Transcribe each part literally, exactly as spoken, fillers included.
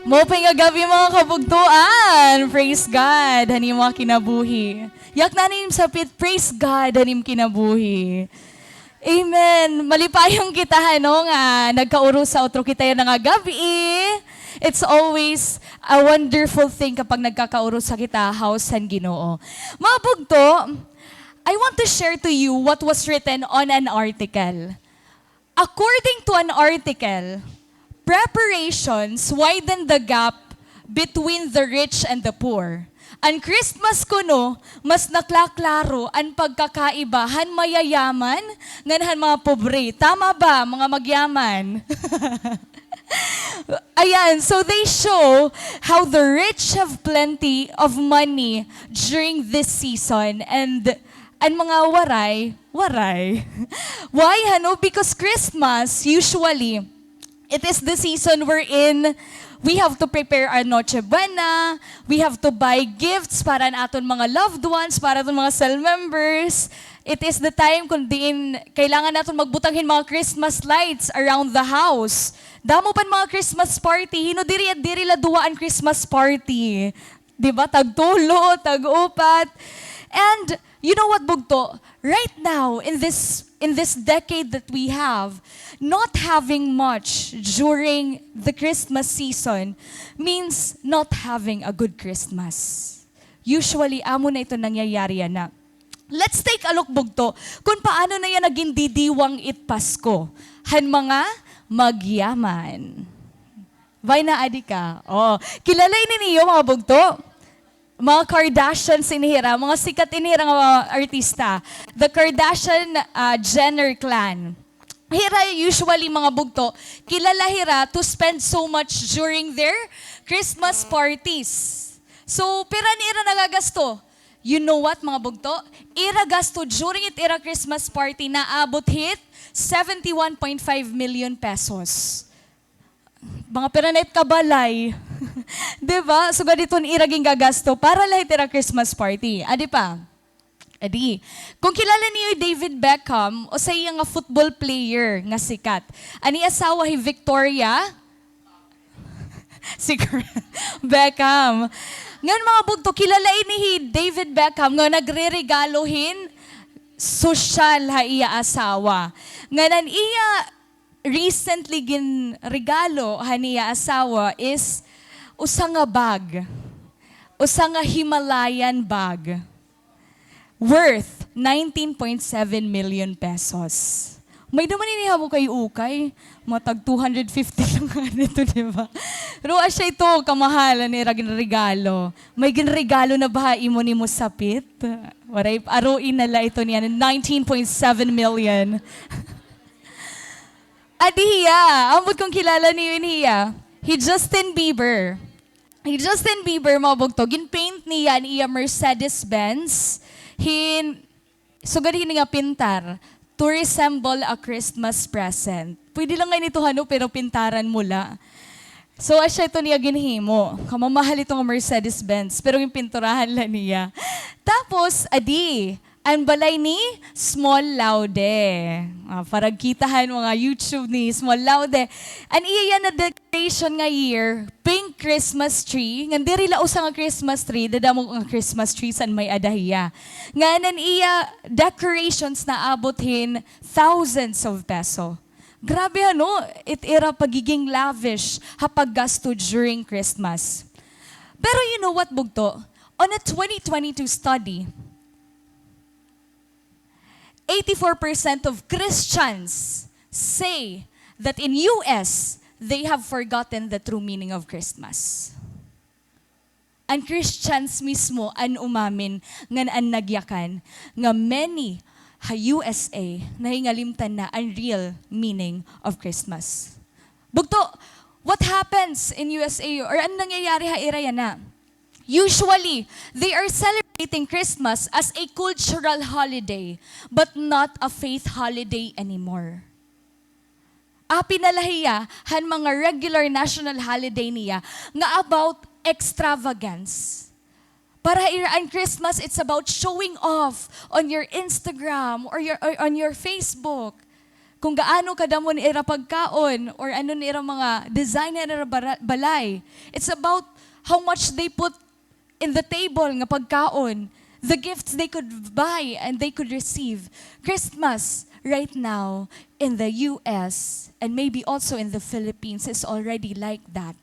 Maupay nga gab-i, mga kabugtoan. Praise God han imo kinabuhi. Yakna an im sapit, praise God han im kinabuhi. Amen. Malipayon kita, hano, nga nagkaurusa utro kita yana nga gab-i. It's always a wonderful thing kapag nagkakaurusa kita ha house han Ginoo. Mga bugto, I want to share to you what was written on an article. According to an article, preparations widen the gap between the rich and the poor. An Christmas kuno, mas naklaklaro an pagkakaiba han mayayaman ngan han mga pobre. Tama ba, mga magyaman? Ayan, so they show how the rich have plenty of money during this season and an mga waray, waray. Why, hano? Because Christmas, usually, it is the season wherein we have to prepare our Noche Buena, we have to buy gifts para an aton mga loved ones, para aton mga cell members. It is the time kun diin kailangan naton magbutang hin mga Christmas lights around the house. Damo pa an mga Christmas party. Hin-o diri, diri la duha an Christmas party. Di ba? Tag tulo, tag upat. And you know what, bugto? Right now, in this, in this decade that we have, not having much during the Christmas season means not having a good Christmas. Usually, amo na ito nangyayari yana. Let's take a look, bugto, kun paano na yana gindidiwang it Pasko han mga magyaman. Bay na, adi ka? Oh, kilala ini niyo, mga bugto? Mga Kardashians ini hira, mga sikat ini hira nga mga artista. The Kardashian, ah, Jenner clan. Hira usually, mga bugto, kilala hira to spend so much during their Christmas parties. So, pira an ira nagagasto? You know what, mga bugto? Ira gasto during it ira Christmas party, naabot hit seventy-one point five million pesos. Mga pira na it kabalay. Di ba? Sugad iton ira gingagasto para la hit ira Christmas party. Adi pa. Adi. Kung kilala niyo hi David Beckham, usa iya nga football player nga sikat. An iya asawa hi Victoria, si Beckham. Ngan, mga bugto, kilala ini hi David Beckham nga nagreregalo hin sosyal ha iya asawa. Ngan an iya recently ginregalo han iya asawa is usa nga bag. Usa nga Himalayan bag. Worth nineteen point seven million pesos. May-ada man ini ha ukay-ukay. Mga tag two hundred fifty la ngani ito, di ba? Pero asya ito, kamahal an ira ginregalo. May ginregalo na ba ha imo nimo sapit? Waray, aruin na la ito niyan. Nineteen point seven million. Adi hiya, ambot kung kilala niyo ini hiya. Hi Justin Bieber. Hi Justin Bieber, mga bugto, gin-paint niya an iya Mercedes-Benz hin, sugad hini nga pintar, to resemble a Christmas present. Pwede la ngani ito, hano, pero pintaran mo la. So, asya ito niya ginhimo. Kamamahal ito nga Mercedes-Benz, pero ginpinturahan la niya. Tapos, adi, an balay ni Small Laude. Ah, paragkita han mga YouTube ni Small Laude. An iya yana decoration nga year, pink Christmas tree. Ngan diri la usa nga Christmas tree, dadamo nga Christmas tree san may-ada hiya. Ngan an iya decorations naabot hin thousands of peso. Grabe, hano, it ira pagiging lavish ha paggasto during Christmas. Pero you know what, bugto? On a twenty twenty-two study, eighty-four percent of Christians say that in U S, they have forgotten the true meaning of Christmas. An Christians mismo an umamin ngan an nagyakan nga many ha U S A nahingalimtan na an real meaning of Christmas. Bugto, what happens in U S A or an nangyayari ha ira yana? Usually, they are celebrating Christmas as a cultural holiday, but not a faith holiday anymore. Apin na la hiya han mga regular national holiday niya nga about extravagance. Para ha ira an Christmas, it's about showing off on your Instagram or your, or on your Facebook. kung gaano kadamo an ira pagkaon or ano an ira mga design han ira bara-, balay. It's about how much they put in the table nga pagkaon, the gifts they could buy and they could receive. Christmas right now in the U S and maybe also in the Philippines is already like that.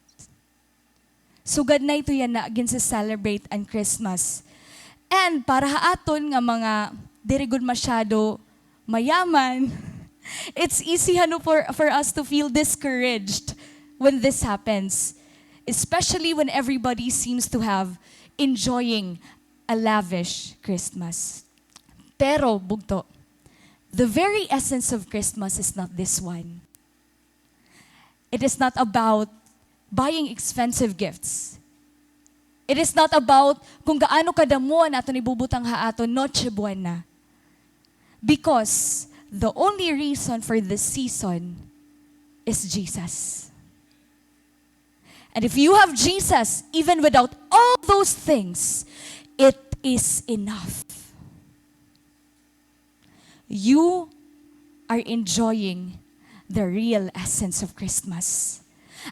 Sugad na ito yana ginse-celebrate an Christmas. And para ha aton nga mga diri gud masyado mayaman, it's easy, ano, for, for us to feel discouraged when this happens, especially when everybody seems to have enjoying a lavish Christmas. Pero, bugto, the very essence of Christmas is not this one. It is not about buying expensive gifts. It is not about kung gaano kadamo an aton ibubutang ha aton Noche Buena. Because the only reason for this season is Jesus. And if you have Jesus, even without all those things, it is enough. You are enjoying the real essence of Christmas.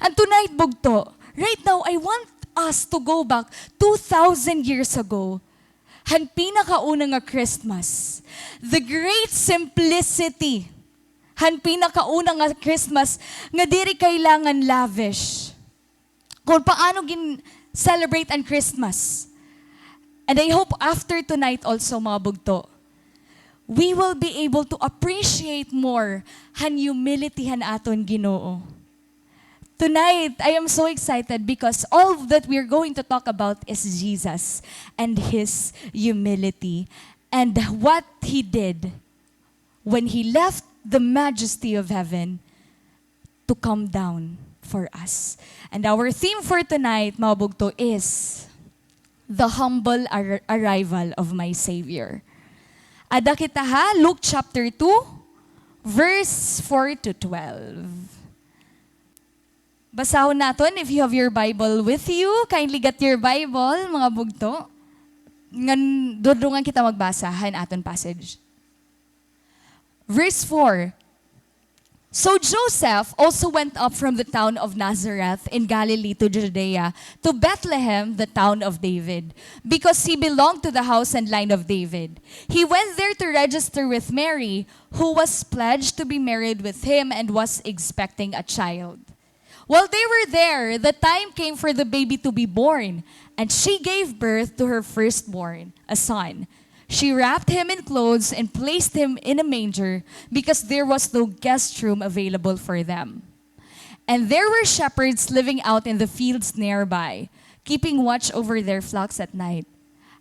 And tonight, bugto, right now, I want us to go back two thousand years ago, han pinakauna nga Christmas, the great simplicity han pinakauna nga Christmas nga diri kailangan lavish. Kung paano gin-celebrate an Christmas. And I hope after tonight also, mga bugto, we will be able to appreciate more han humility han aton Ginoo. Tonight, I am so excited because all that we're going to talk about is Jesus and his humility and what he did when he left the majesty of heaven to come down for us. And our theme for tonight, mga bugto, is the humble ar-, arrival of my Savior. Ada kita ha Luke chapter two, verse four to twelve. Basahon naton, if you have your Bible with you, kindly get your Bible, mga bugto. Ngan dudungan kita magbasa han aton passage. Verse four. So Joseph also went up from the town of Nazareth in Galilee to Judea, to Bethlehem, the town of David, because he belonged to the house and line of David. He went there to register with Mary, who was pledged to be married with him and was expecting a child. While they were there, the time came for the baby to be born, and she gave birth to her firstborn, a son. She wrapped him in clothes and placed him in a manger because there was no guest room available for them. And there were shepherds living out in the fields nearby, keeping watch over their flocks at night.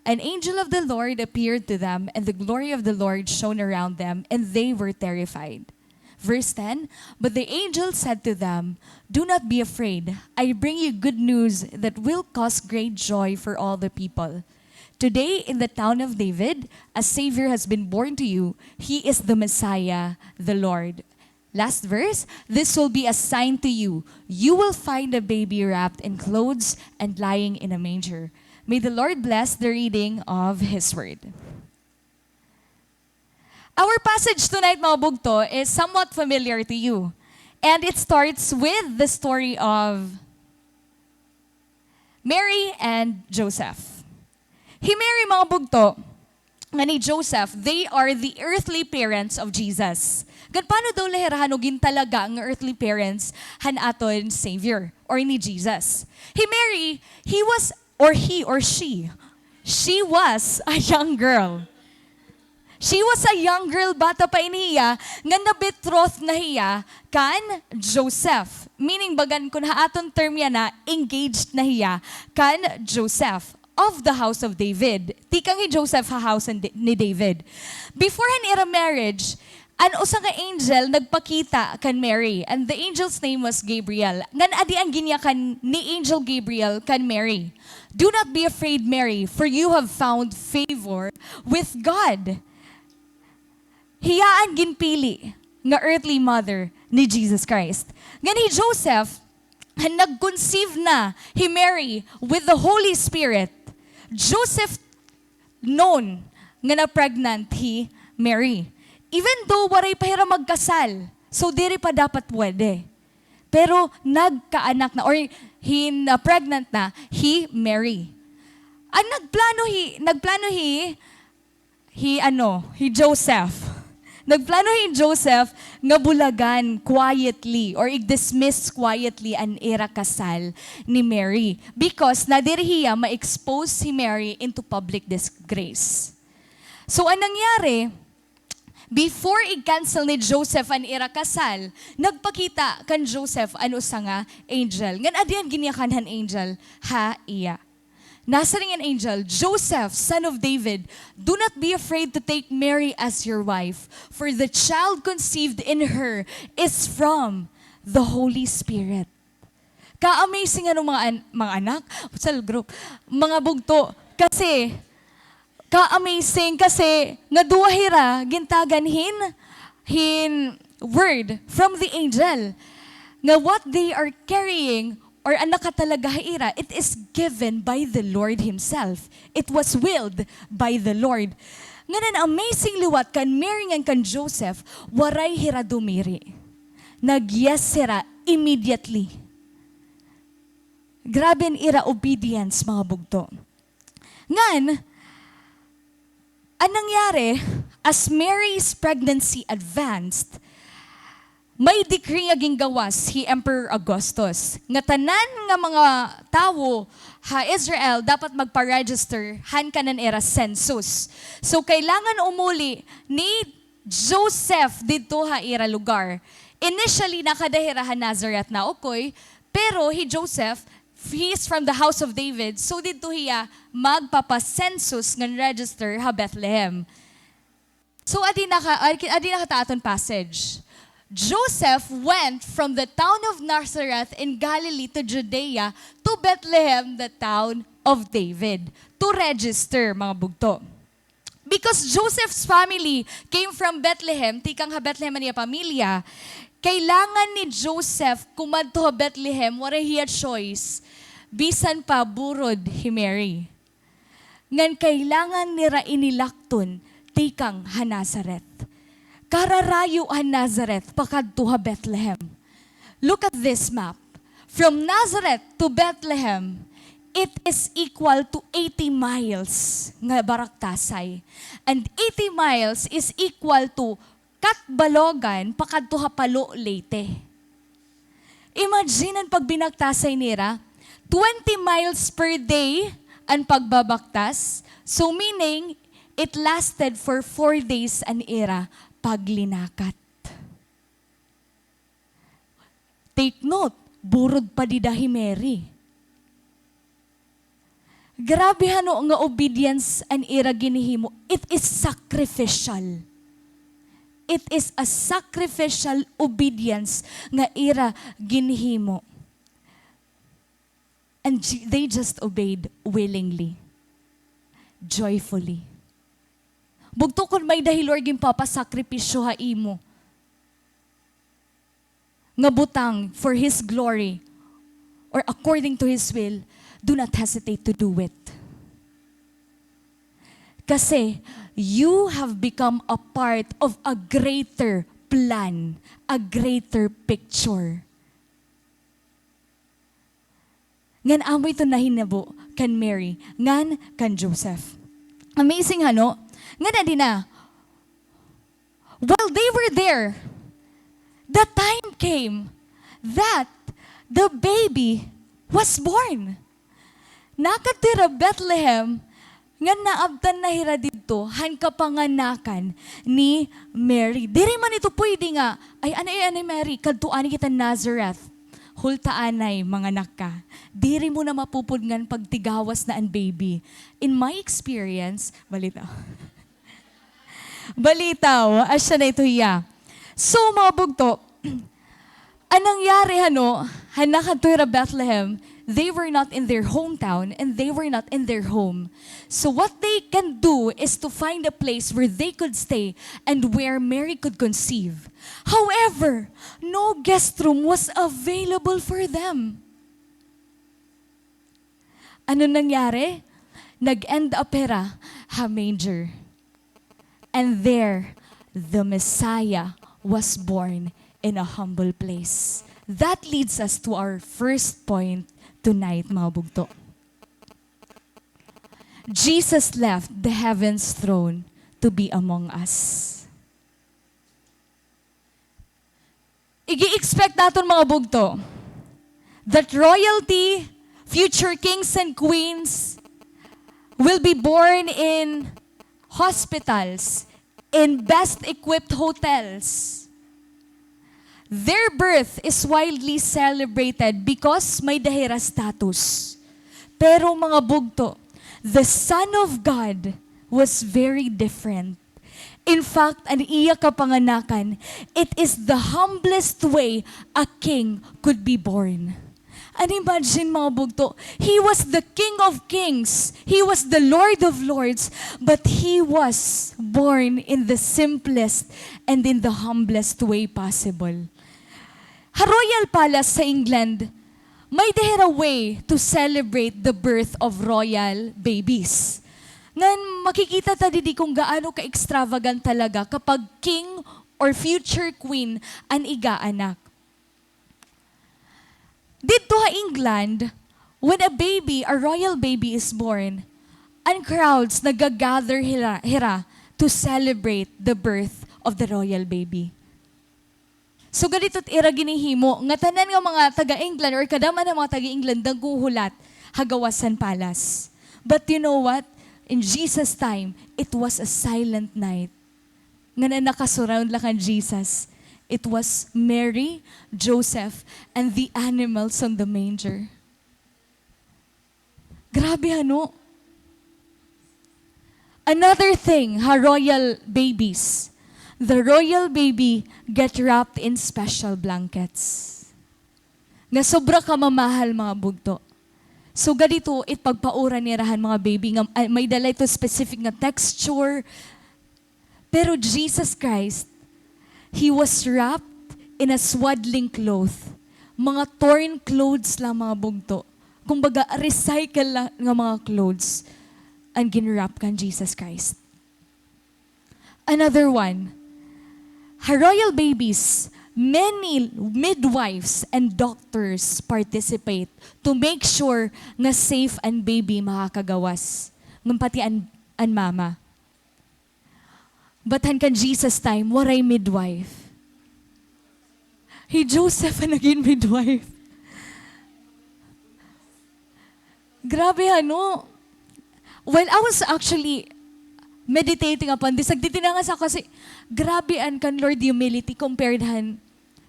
An angel of the Lord appeared to them, and the glory of the Lord shone around them, and they were terrified. Verse ten, but the angel said to them, do not be afraid. I bring you good news that will cause great joy for all the people. Today, in the town of David, a Savior has been born to you. He is the Messiah, the Lord. Last verse, this will be a sign to you. You will find a baby wrapped in clothes and lying in a manger. May the Lord bless the reading of His Word. Our passage tonight, mga bugto, is somewhat familiar to you. And it starts with the story of Mary and Joseph. Hi Mary, mga bugto, ngan hi Joseph, they are the earthly parents of Jesus. Ngan paano daw la hira, ano, gintalaga nga earthly parents han aton Savior or ni Jesus? Hi Mary, he was, or he or she, she was a young girl. She was a young girl, bata pa ini hiya, nga nabetrothed na hiya kan Joseph. Meaning, bagan, kun ha aton term yana, engaged na hiya kan Joseph of the house of David. Tikang hi Joseph ha house ni, ni David. Before han ira marriage, an usa nga angel nagpakita kan Mary, and the angel's name was Gabriel. Ngan adi an ginyakan ni Angel Gabriel kan Mary. Do not be afraid, Mary, for you have found favor with God. Hiya an ginpili nga earthly mother ni Jesus Christ. Ngan hi Joseph, han nag-conceive na hi Mary with the Holy Spirit, Joseph known nga na-pregnant hi Mary. Even though waray pa hira magkasal, So, diri pa dapat pwede. Pero nagkaanak na, or hin, ah, pregnant na, hi Mary. An nagplano hi, nagplano hi, hi ano, hi Joseph. Nagplano hi Joseph nga bulagan quietly or i-dismiss quietly an ira kasal ni Mary because nadiri hiya ma-expose hi Mary into public disgrace. So, an nangyari, before i-cancel ni Joseph an ira kasal, nagpakita kan Joseph an usa nga angel. Ngan adi an ginyakan han angel ha iya. Nasiring an angel, "Joseph, son of David, do not be afraid to take Mary as your wife, for the child conceived in her is from the Holy Spirit." Ka-amazing ano, mga an-, mga anak, cell group, mga bugto. Kasi, ka-amazing kasi nga duha hira gintagan hin, hin word from the angel. Nga what they are carrying or an nakatalagad ha ira, it is given by the Lord himself. It was willed by the Lord. Ngan an amazing liwat kan Mary ngan kan Joseph, waray hira dumiri. Nag-yes hira immediately. Grabe an ira obedience, mga bugto. Ngan, an nangyari, as Mary's pregnancy advanced, may decree nga gingawas hi Emperor Augustus nga tanan nga mga tawo ha Israel dapat magpa-register han kanan ira census. So, kailangan umuli ni Joseph didto ha ira lugar. Initially, nakada hira ha Nazareth na, okay, pero hi Joseph, he is from the house of David, so didto hiya magpapa-census ngan register ha Bethlehem. So, adi na ka, adi, adi na kata aton passage. Joseph went from the town of Nazareth in Galilee to Judea, to Bethlehem, the town of David, to register, mga bugto. Because Joseph's family came from Bethlehem, tikang ha Bethlehem an iya pamilya, kailangan ni Joseph kumadto ha Bethlehem, waray hiya choice, bisan pa burod hi Mary. Ngan kailangan nira ini lakton tikang ha Nazareth. Kararayo han Nazareth pakadto ha Bethlehem. Look at this map. From Nazareth to Bethlehem, it is equal to eighty miles nga baraktasay. And eighty miles is equal to Catbalogan pakadto ha Palo, Leyte. Imagine an pagbinaktasay nira, twenty miles per day an pagbabaktas. So meaning, it lasted for four days an ira paglinakat. Take note, burod pa dida hi Mary. Grabe hano nga obedience an ira ginhimo. It is sacrificial. It is a sacrificial obedience nga ira ginhimo. And j-, they just obeyed willingly, joyfully. Bugto kon may-ada hi Lord ginpapasakripisyo ha imo nga butang for His glory or according to His will, do not hesitate to do it. Kasi you have become a part of a greater plan, a greater picture. Ngan amo ito nahinabo kan Mary, ngan kan Joseph. Amazing, hano? Ngan adi na, while they were there, the time came that the baby was born. Nakadto hira Bethlehem, ngan naabtan na hira didto han kapanganakan ni Mary. Diri man ito pwede nga, "Ay, anay, anay, Mary, kadto anay kita Nazareth. Hulta anay, manganak ka." Diri mo na mapupud ngan pagtigawas na an baby. In my experience, balitaw. Balitaw, asya na ito hiya. So, mga bugto, an nangyari, hano, han nakadto hira Bethlehem, they were not in their hometown and they were not in their home. So what they can do is to find a place where they could stay and where Mary could conceive. However, no guest room was available for them. Ano nangyari? Nag-end up hira ha manger. And there, the Messiah was born in a humble place. That leads us to our first point tonight, mga bugto. Jesus left the heaven's throne to be among us. Igi-expect naton, mga bugto, that royalty, future kings and queens, will be born in hospitals, in best-equipped hotels. Their birth is widely celebrated because may-ada hira status. Pero, mga bugto, the Son of God was very different. In fact, an iya kapanganakan, it is the humblest way a king could be born. And imagine, mga bugto, he was the King of Kings, he was the Lord of Lords, but he was born in the simplest and in the humblest way possible. Ha royal palace sa England, may-ada hira way to celebrate the birth of royal babies. Ngan makikita ta didi kung gaano ka-extravagant talaga kapag king or future queen an igaanak. Didto ha England, when a baby, a royal baby is born, an crowds nagagather hira, hira to celebrate the birth of the royal baby. So, ganito it ira ginhihimo, nga tanan nga mga taga-England or kadam-an nga mga taga-England naghuhulat ha gawas han palace. But you know what? In Jesus' time, it was a silent night. Ngan an naka-surround la kan Jesus, it was Mary, Joseph, and the animals on the manger. Grabe, ano? Another thing, ha royal babies. The royal baby get wrapped in special blankets. Nga sobra kamamahal, mga bugto. So, ganito it pagpaura nira han mga baby nga, ah, may-ada la ito specific nga texture, Pero Jesus Christ, he was wrapped in a swaddling cloth. Mga torn clothes la, mga bugto. Kumbaga, recycle la nga mga clothes an gin-wrap kan Jesus Christ. Another one, ha royal babies, many midwives and doctors participate to make sure nga safe an baby makakagawas, ngan pati an, an mama. But han kan Jesus time, waray midwife. Hi Joseph an nagin midwife. Grabe, ano? Well, I was actually meditating upon this. Nagtitinangan sa ako kasi grabe an kan Lord humility compared han,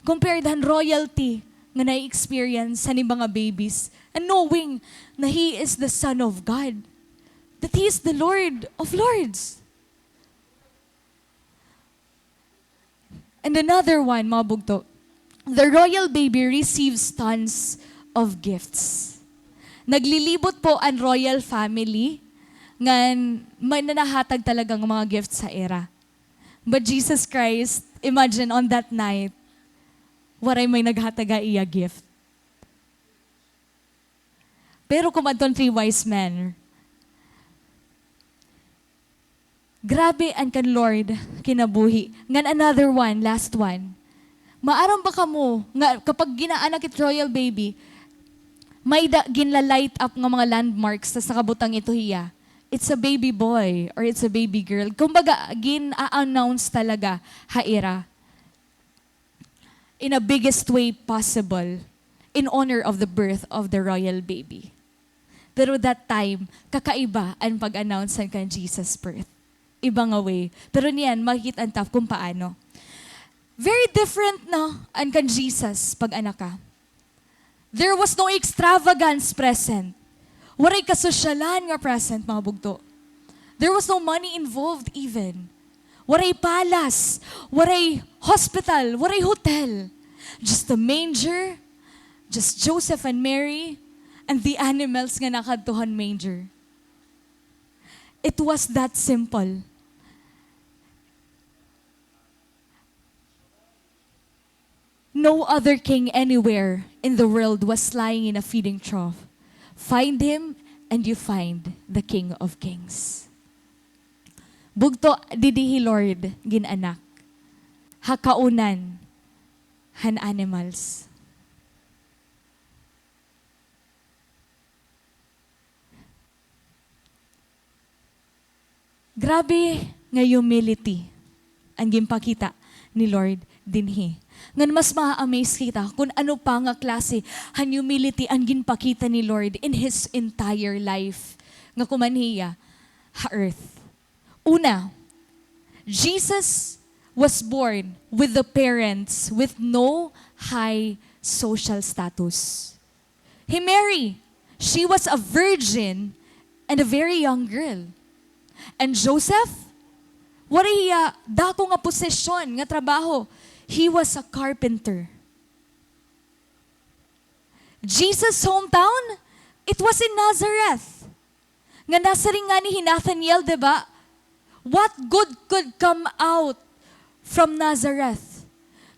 compared han royalty nga na-experience han mga babies. And knowing na He is the Son of God, that He is the Lord of Lords. And another one, mga bugto, the royal baby receives tons of gifts. Naglilibot po an royal family, ngan may nanhahatag talaga nga mga gifts ha ira. But Jesus Christ, imagine on that night, waray may naghatag ha iya gift. Pero kumadto an three wise men. Grabe an kan Lord kinabuhi. Ngan another one, last one. Maaram ba kamo nga kapag ginaanak it royal baby, may-ada ginla-light up nga mga landmarks, tas nakabutang ito hiya, "It's a baby boy," or, "It's a baby girl." Kumbaga, gin-a-announce talaga ha ira in a biggest way possible in honor of the birth of the royal baby. Pero that time, kakaiba an pag-announce han kan Jesus' birth. Iba nga way. Pero niyan, makikit-an ta kung paano. Very different, no, an kan Jesus pag-anaka. There was no extravagance present. Waray kasosyalan nga present, mga bugto. There was no money involved even. Waray palace, waray hospital, waray hotel. Just the manger, just Joseph and Mary, and the animals nga nakadto han manger. It was that simple. No other king anywhere in the world was lying in a feeding trough. Find him and you find the King of Kings. Bugto, didi hi Lord gin-anak. Ha kaunan, han animals. Grabe nga humility an ginpakita ni Lord dinhi. Ngan mas ma-amaze kita kun ano pa nga klase han humility an ginpakita ni Lord in his entire life nga kumanhi hiya ha earth. Una, Jesus was born with the parents with no high social status. Hi Mary, she was a virgin and a very young girl. And Joseph, waray hiya dako nga posisyon nga trabaho. He was a carpenter. Jesus' hometown, it was in Nazareth. Nga nasiring ngani hi Nathanael, di ba? What good could come out from Nazareth?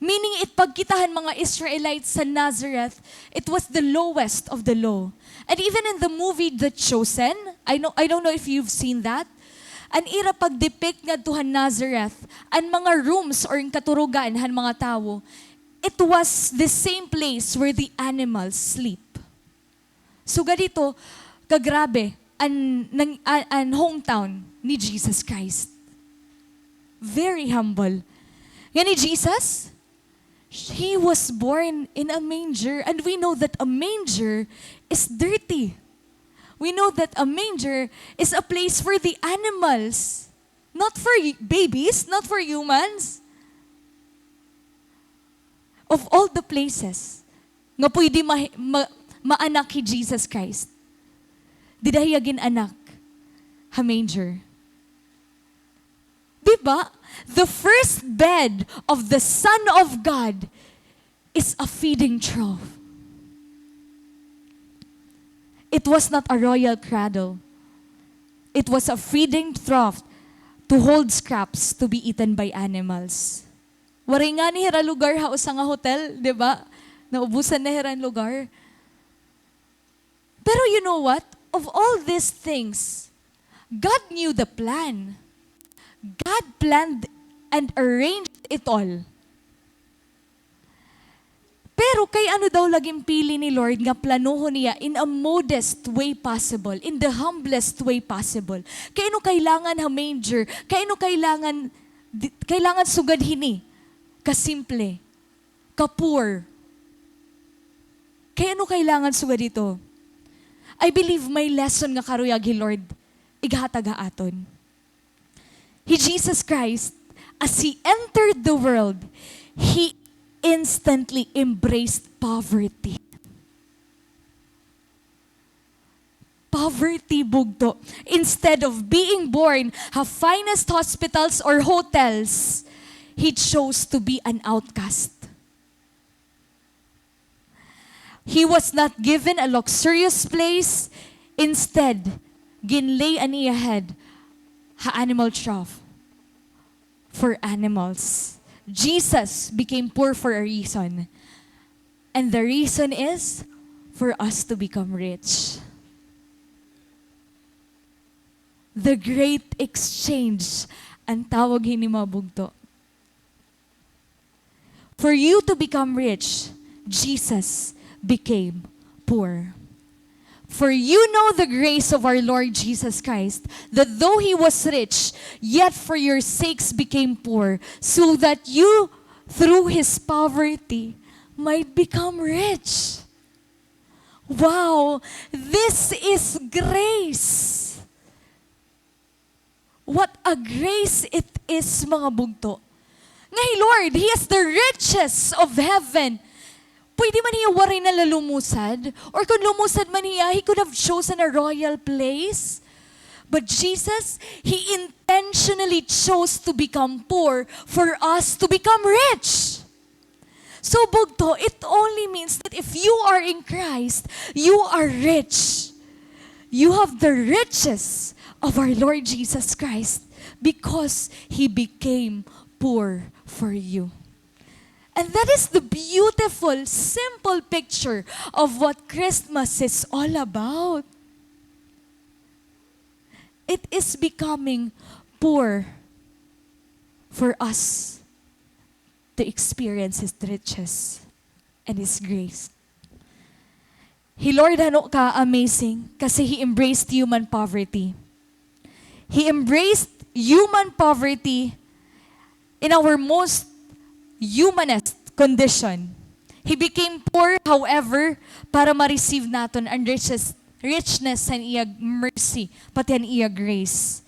Meaning, it pagkita han mga Israelites sa Nazareth, it was the lowest of the low. And even in the movie The Chosen, I know, I don't know if you've seen that, an ira pag-depict ngadto han Nazareth, an mga rooms or an katurugan han mga tawo, it was the same place where the animals sleep. Sugad hito, kagrabe an, nang, an, an hometown ni Jesus Christ. Very humble. Ngani Jesus, he was born in a manger, and we know that a manger is dirty. We know that a manger is a place for the animals, not for y-, babies, not for humans. Of all the places nga pwede ma-, ma-, maanak hi Jesus Christ, dida hiya gin-anak ha manger. Di ba? The first bed of the Son of God is a feeding trough. It was not a royal cradle. It was a feeding trough to hold scraps to be eaten by animals. Waray ngani hira lugar ha usa nga hotel, di ba? Naubusan na hira hin lugar. Pero you know what? Of all these things, God knew the plan. God planned and arranged it all. Pero kay ano daw la ginpili ni Lord nga planohon niya in a modest way possible, in the humblest way possible? Kay ano kailangan ha manger? Kay ano kailangan, di-, kailangan sugad hini? Kasimple, ka-poor. Kay ano kailangan sugad hito? I believe may lesson nga karuyag hi Lord ighatag ha aton. Hi Jesus Christ, as he entered the world, he instantly embraced poverty. Poverty, bugto. Instead of being born ha finest hospitals or hotels, he chose to be an outcast. He was not given a luxurious place. Instead, ginlay an iya head ha animal trough for animals. Jesus became poor for a reason. And the reason is for us to become rich. The great exchange an tawag hini, mga bugto. For you to become rich, Jesus became poor. For you know the grace of our Lord Jesus Christ, that though he was rich, yet for your sakes became poor, so that you, through his poverty, might become rich. Wow, this is grace. What a grace it is, mga bugto. Nga hi Lord, he is the richest of heaven. Pwede man hiya waray na la lumusad, or kon lumusad man hiya, he could have chosen a royal place. But Jesus, he intentionally chose to become poor for us to become rich. So, bugto, it only means that if you are in Christ, you are rich. You have the riches of our Lord Jesus Christ because he became poor for you. And that is the beautiful, simple picture of what Christmas is all about. It is becoming poor for us. to experience His riches and His grace. Hi Lord, hano ka amazing, kasi He embraced human poverty. He embraced human poverty in our most humanest condition. He became poor, however, para ma-receive naton an riches, richness han iya mercy, pati han iya grace.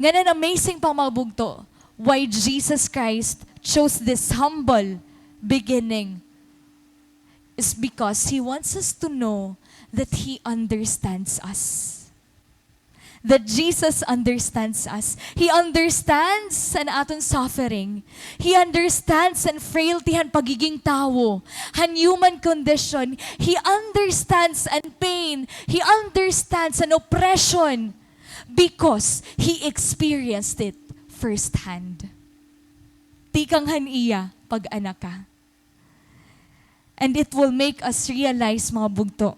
Ngan an amazing pa, mga bugto, why Jesus Christ chose this humble beginning is because He wants us to know that He understands us. That Jesus understands us. He understands an aton suffering. He understands an frailty han pagiging tawo, han human condition. He understands an pain. He understands an oppression because He experienced it firsthand. Tikang han iya pag-anaka. And it will make us realize, mga bugto,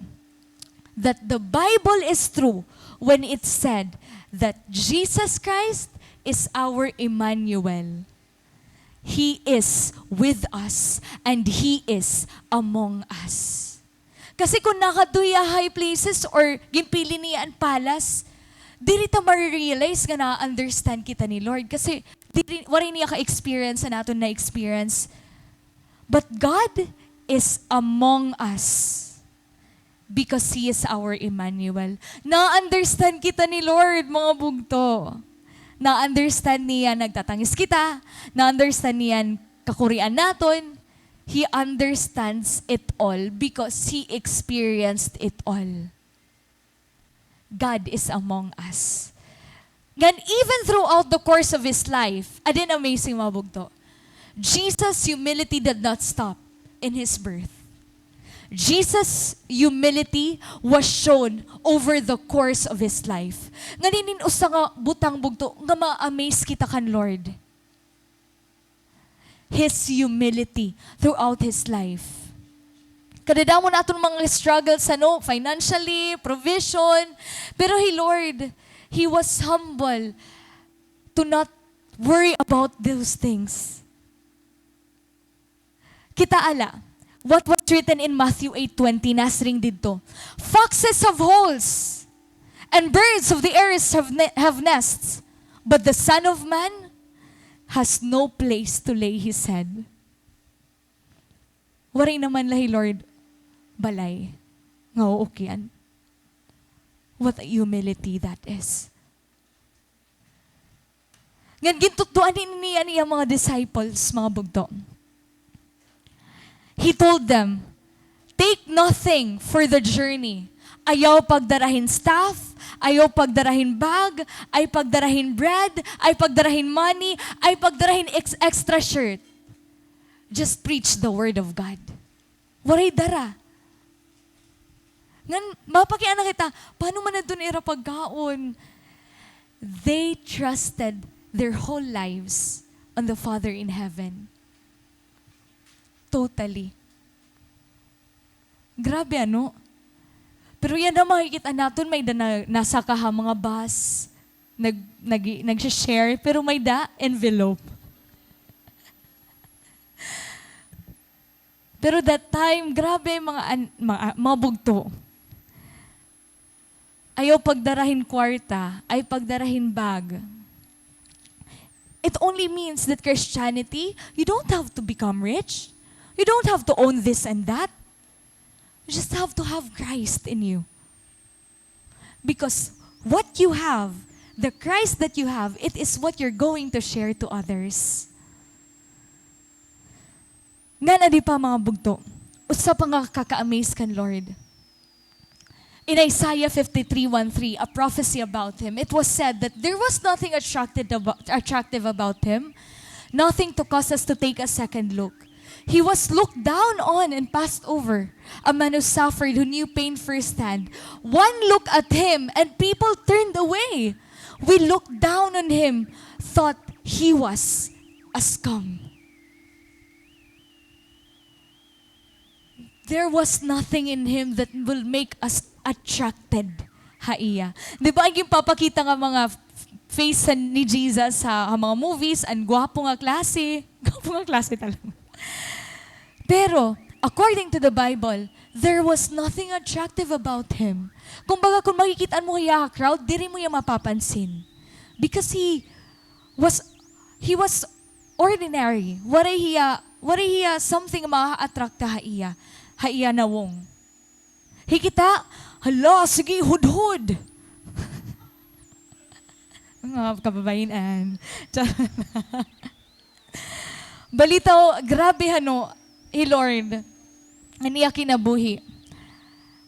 that the Bible is true when it said that Jesus Christ is our Emmanuel. He is with us and He is among us. Kasi kon nakadto hiya ha high places or ginpili niya an palace, diri ta ma-realize nga na-understand kita ni Lord. Kasi diri, waray niya ka-experience an aton na-experience. But God is among us because He is our Emmanuel. Na-understand kita ni Lord, mga bugto. Na-understand niya nagtatangis kita. Na-understand niya an kakurian naton. He understands it all because He experienced it all. God is among us. Ngan even throughout the course of His life, adi an amazing, mga bugto, Jesus' humility did not stop in His birth. Jesus' humility was shown over the course of His life. Ngan ini an usa nga butang, bugto, nga ma-amaze kita kan Lord. His humility throughout His life. Kadadamo naton mga struggles, ano, financially, provision. Pero hi Lord, He was humble to not worry about those things. Kita ala, what was written in Matthew eight twenty, nasiring didto, "Foxes have holes, and birds of the air have ne-, have nests, but the Son of Man has no place to lay His head." Waray naman la hi Lord balay nga uukyan. What a humility that is. Ngan gintutdoan ini niya an iya mga disciples, mga bugto. He told them, "Take nothing for the journey." Ayaw pagdara hin staff, ayaw pagdara hin bag, ay pagdara hin bread, ay pagdara hin money, ay pagdara hin ex-, extra shirt. Just preach the word of God. Waray dara. Ngan, mapakiana kita, paano man adton ira pagkaon? They trusted their whole lives on the Father in heaven. Totally. Grabe, ano? Pero yana makikita naton, may-ada na, nasaka ha mga bus, nag-, nag-, nagsi-share, pero may-ada envelope. Pero that time, grabe, mga an-, mga, mga bugto. Ayaw pagdara hin kwarta, ay pagdara hin bag. It only means that Christianity, you don't have to become rich. You don't have to own this and that. You just have to have Christ in you. Because what you have, the Christ that you have, it is what you're going to share to others. Ngan adi pa, mga bugto, usa pa nga kaka-amaze kan Lord. In Isaiah fifty-three one three, a prophecy about Him, it was said that there was nothing attracted abo-, attractive about Him, nothing to cause us to take a second look. He was looked down on and passed over, a man who suffered, who knew pain firsthand. One look at Him and people turned away. We looked down on Him, thought He was a scum. There was nothing in Him that will make us attracted ha Iya. Di ba, an ginpapakita nga mga f-, face ni Jesus ha, ha mga movies, an gwapo nga klase. Mga klase talaga. Pero, according to the Bible, there was nothing attractive about him. Kumbaga, kung makikita mo hiya ha crowd, diri mo hiya mapapansin. Because he was, he was ordinary. Waray hiya, waray hiya something nga maka-attract ha iya, ha iya nawong. Hikita, hala, sige, hudhod. Mga kababayin-an. Charot. Balitaw, grabe, hano, hi Lord, an iya kinabuhi.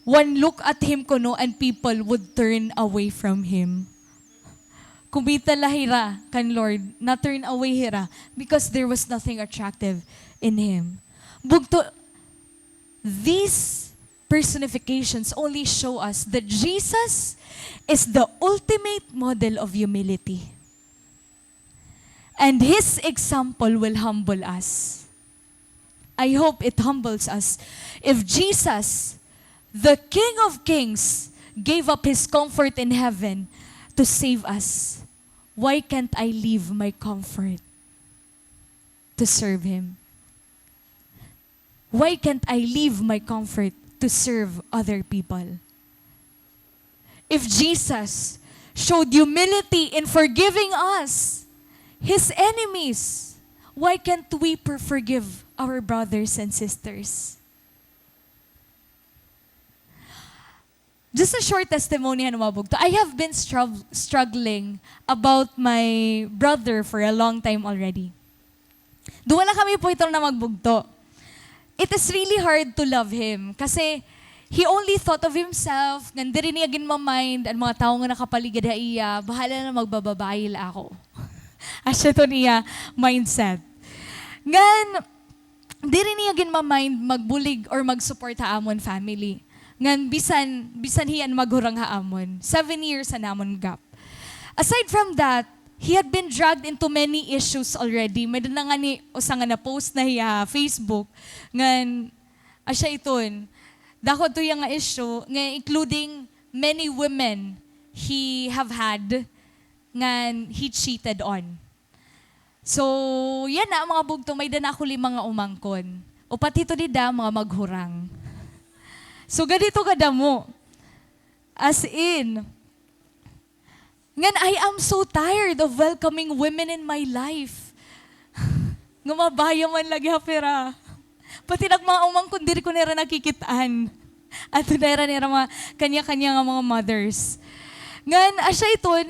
One look at him kuno and people would turn away from him. Kumita la hira kan Lord, na-turn away hira because there was nothing attractive in him. Bugto, these personifications only show us that Jesus is the ultimate model of humility. And his example will humble us. I hope it humbles us. If Jesus, the King of Kings, gave up his comfort in heaven to save us, why can't I leave my comfort to serve him? Why can't I leave my comfort to serve other people? If Jesus showed humility in forgiving us, his enemies, why can't we per-, forgive our brothers and sisters? Just a short testimony, hano, mga bugto. I have been strug-, struggling about my brother for a long time already. Duha la kami puyton na magbugto. It is really hard to love him kasi he only thought of himself, ngan diri niya ginma-mind an mga tawo nga nakapaligad ha iya, bahala na, magbababayi la ako. Asya iton iya mindset. Ngan, diri niya ginma-mind magbulig or mag-support ha amon family. Ngan bisan, bisan hiya an maghurang ha amon. Seven years an amon gap. Aside from that, he had been dragged into many issues already. May-ada na ngani usa nga na-post na hiya ha Facebook. Ngan, asya iton, dako ito hiya nga issue, nga including many women he have had, ngan he cheated on. So, yana, mga bugto, may-ada na ako lima nga umangkon. Upat hito dida, mga maghurang. So, ganito kadamo. As in. Ngan, I am so tired of welcoming women in my life. Nga mabaya man lagi ha pira. Pati nak mga umangkon, diri ko na hira nakikit-an. Ato na hira nira mga kanya-kanya nga mga mothers. Ngan, asya iton,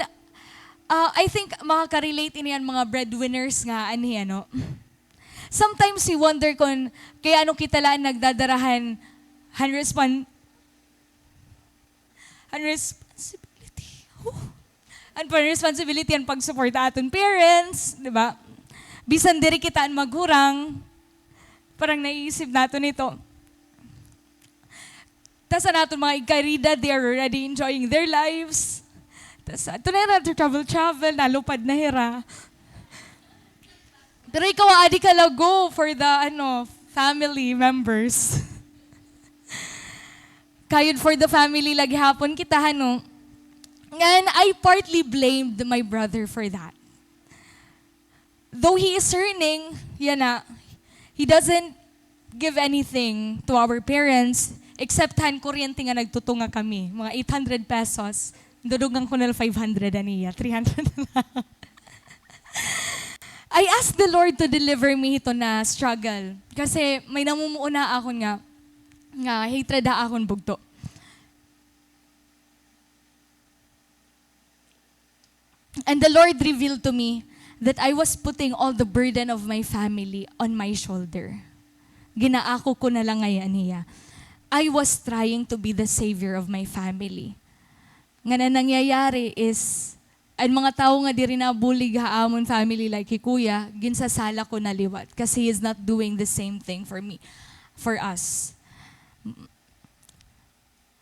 Ah, I think makaka-relate ini an mga breadwinners nga anhi, ano. Sometimes we wonder kon kay ano kita la an nagdadara han, han respon-, han responsibility. Huh. An pa-, responsibility, an pagsuporta aton parents, di ba? Bisan diri kita an maghurang, parang naiisip naton ito. Tas an aton mga igkaridad, they are already enjoying their lives. Tas ato na hira travel-travel, nalupad na hira. Pero ikaw, adi ka la go for the, ano, family members. Kayod for the family la gihapon kita, hano. Ngan, I partly blamed my brother for that. Though he is earning, yana, he doesn't give anything to our parents, except han kuryente nga nagtutunga kami, mga eight hundred pesos. Dudugangan ko na la five hundred an iya, three hundred na la. I asked the Lord to deliver me hito na struggle. Kasi may namumuo na akon nga, nga hatred ha akon bugto. And the Lord revealed to me that I was putting all the burden of my family on my shoulder. Ginaako ko na la ngay-an hiya. I was trying to be the savior of my family. Ngan an nangyayari is, an mga tawo nga diri nabulig ha amon family, like hi Kuya, ginsasala ko na liwat kasi he is not doing the same thing for me, for us.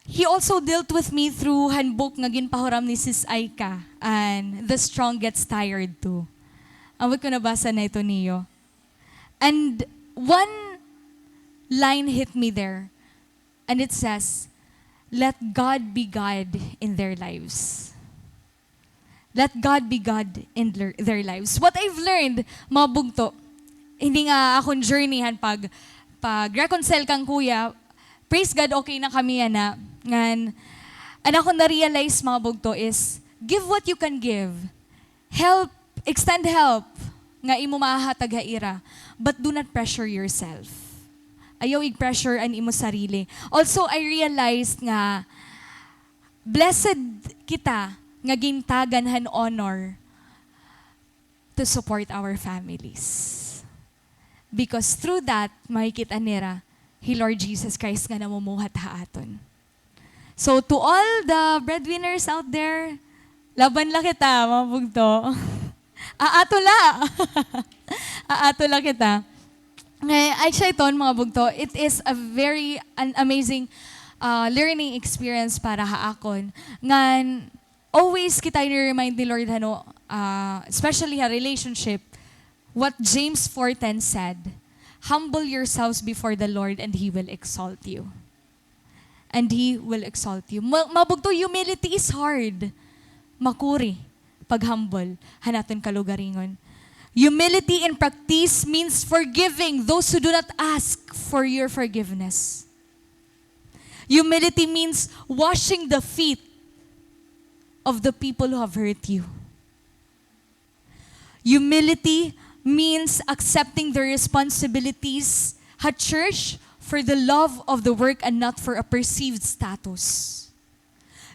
He also dealt with me through han book nga ginpahuram ni Sis Aika, an The Strong Gets Tired Too. Ambot kon nabasa na ito niyo. And one line hit me there. And it says, "Let God be God in their lives." Let God be God in their, their lives. What I've learned, mga bugto, Hini nga akon journey han pag, pag-reconcile kan kuya, praise God, okay na kami yana. Ngan, an akon na-realize, mga bugto, is give what you can give. Help, extend help nga imo mahahatag ha ira, but do not pressure yourself. Ayaw ig-pressure an imo sarili. Also, I realized nga blessed kita nga gintagan han honor to support our families. Because through that, makikita nira hi Lord Jesus Christ nga namumuhat ha aton. So, to all the breadwinners out there, laban la kita, mga bugto. Aato la. Aato la kita. Ngay, ay, siya iton, mga bugto. It is a very an amazing, uh, learning experience para ha akon. Ngan, always kita ni-remind ni Lord, ano, ah, especially ha relationship, what James four ten said, "Humble yourselves before the Lord and He will exalt you." And He will exalt you. Ma-, mga bugto, humility is hard. Makuri pag-humble han aton kalugaringon. Humility in practice means forgiving those who do not ask for your forgiveness. Humility means washing the feet of the people who have hurt you. Humility means accepting the responsibilities ha church for the love of the work and not for a perceived status.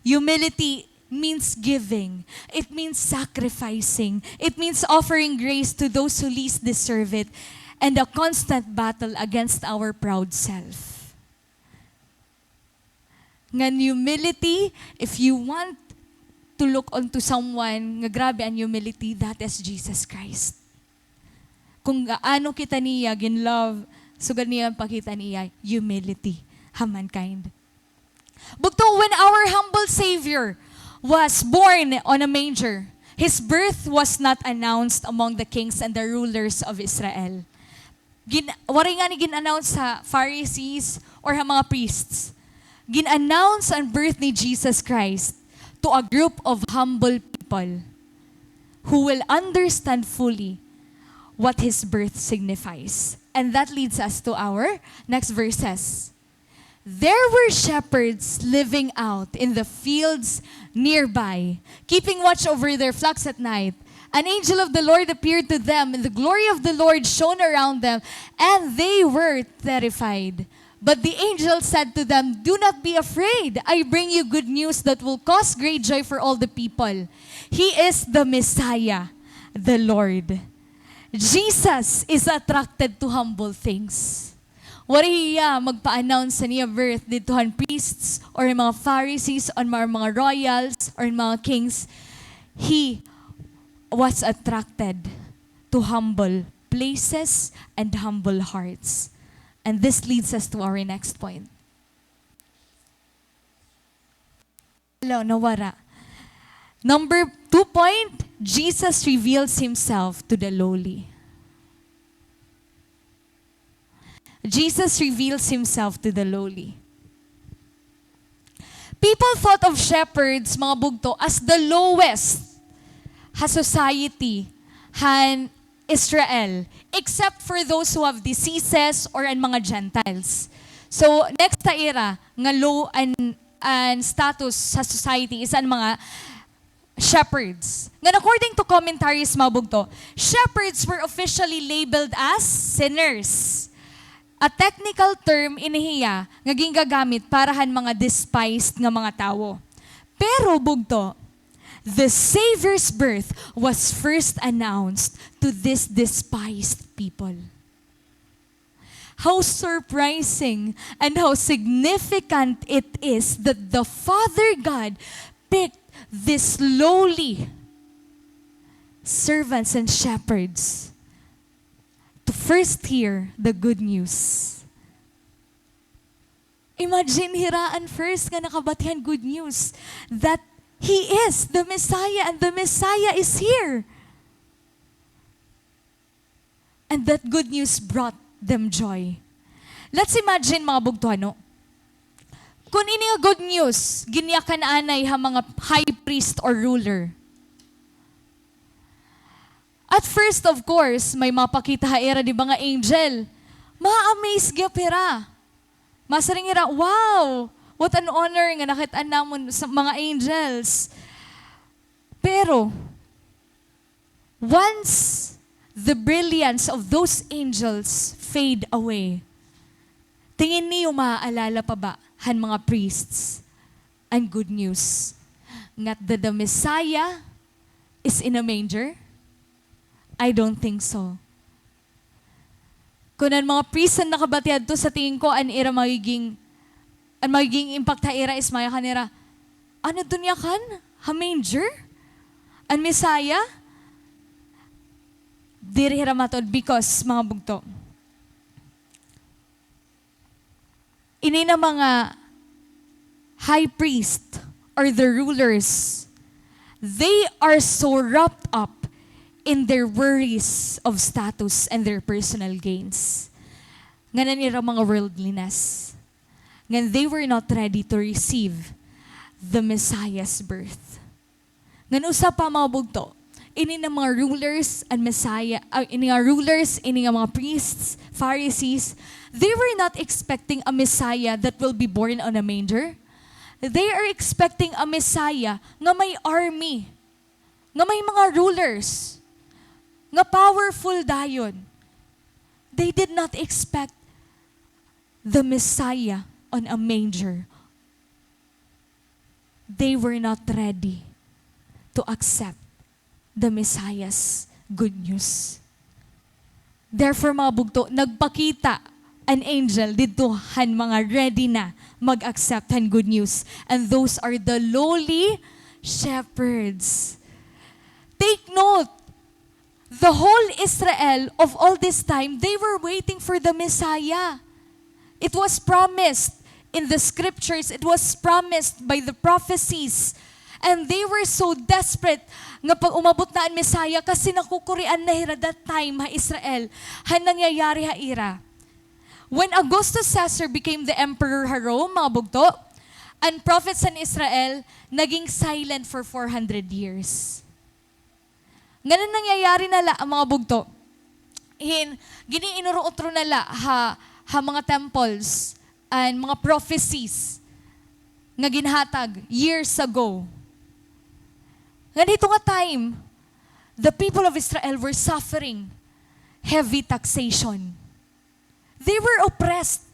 Humility means giving. It means sacrificing. It means offering grace to those who least deserve it, and a constant battle against our proud self. Ngan humility, if you want to look onto someone nga grabe an humility, that is Jesus Christ. Kung gaano kita niya ginlove, sugad niya pakita niya humility ha mankind. Bugto, when our humble Savior was born on a manger, His birth was not announced among the kings and the rulers of Israel. Gin-, waray ngani gin-announce ha Pharisees or ha mga priests. Gin-announce an birth ni Jesus Christ to a group of humble people who will understand fully what His birth signifies. And that leads us to our next verses. There were shepherds living out in the fields nearby, keeping watch over their flocks at night. An angel of the Lord appeared to them, and the glory of the Lord shone around them, and they were terrified. But the angel said to them, "Do not be afraid. I bring you good news that will cause great joy for all the people. He is the Messiah, the Lord." Jesus is attracted to humble things. Waray hiya magpa-announce han iya birth didto han priests or mga Pharisees or mga, mga royals or mga kings. He was attracted to humble places and humble hearts. And this leads us to our next point. Hala, nawara. Number two point, Jesus reveals Himself to the lowly. Jesus reveals Himself to the lowly. People thought of shepherds, mga bugto, as the lowest ha society han Israel, except for those who have diseases or an mga Gentiles. So, next ha ira nga low an, an status sa society is an mga shepherds. Ngan according to commentaries, mga bugto, shepherds were officially labeled as sinners. A technical term ini hiya nga gingagamit para han mga despised nga mga tawo. Pero, bugto, the Savior's birth was first announced to this despised people. How surprising and how significant it is that the Father God picked these lowly servants and shepherds to first hear the good news. Imagine, hira an first nga nakabati han good news that He is the Messiah and the Messiah is here. And that good news brought them joy. Let's imagine, mga bugto, ano? Kun ini nga good news, ginyakan anay ha mga high priest or ruler. At first, of course, may mapakita ha ira, di ba, nga angel. Ma-amaze gyud hira. Masiring hira, "Wow! What an honor nga nakit-an namon sa mga angels." Pero, once the brilliance of those angels fade away, tingin niyo maaalala pa ba han mga priests an good news nga the, the Messiah is in a manger? I don't think so. Kon an mga priest an nakabati hadto, sa tingin ko, an ira magiging, an magiging impact ha ira is maya kanira, "Ano adto niya kan? Ha manger? An Messiah?" Diri hira matuod because, mga bugto, ini na mga high priest or the rulers, they are so wrapped up in their worries of status and their personal gains, ngan an ira mga worldliness, ngan they were not ready to receive the Messiah's birth. Ngan usa pa, mga bugto, ini nga mga rulers and Messiah, ah, ini nga rulers, ini nga mga priests, Pharisees, they were not expecting a Messiah that will be born on a manger. They are expecting a Messiah nga may army, nga may mga rulers, nga powerful dayon. They did not expect the Messiah on a manger. They were not ready to accept the Messiah's good news. Therefore, mga bugto, nagpakita an angel didto han mga ready na mag-accept han good news. And those are the lowly shepherds. Take note, the whole Israel of all this time, they were waiting for the Messiah. It was promised in the scriptures. It was promised by the prophecies. And they were so desperate nga pag umabot na an Messiah, kasi nakukurian na hira that time ha Israel, han nangyayari ha ira. When Augustus Caesar became the emperor ha Rome, mga bugto, an prophets han Israel naging silent for four hundred years. Ngan an nangyayari na la, mga bugto, hin, giniinuro-utro na la ha, ha mga temples and mga prophecies nga ginhatag years ago. Ngan hito nga time, the people of Israel were suffering heavy taxation. They were oppressed.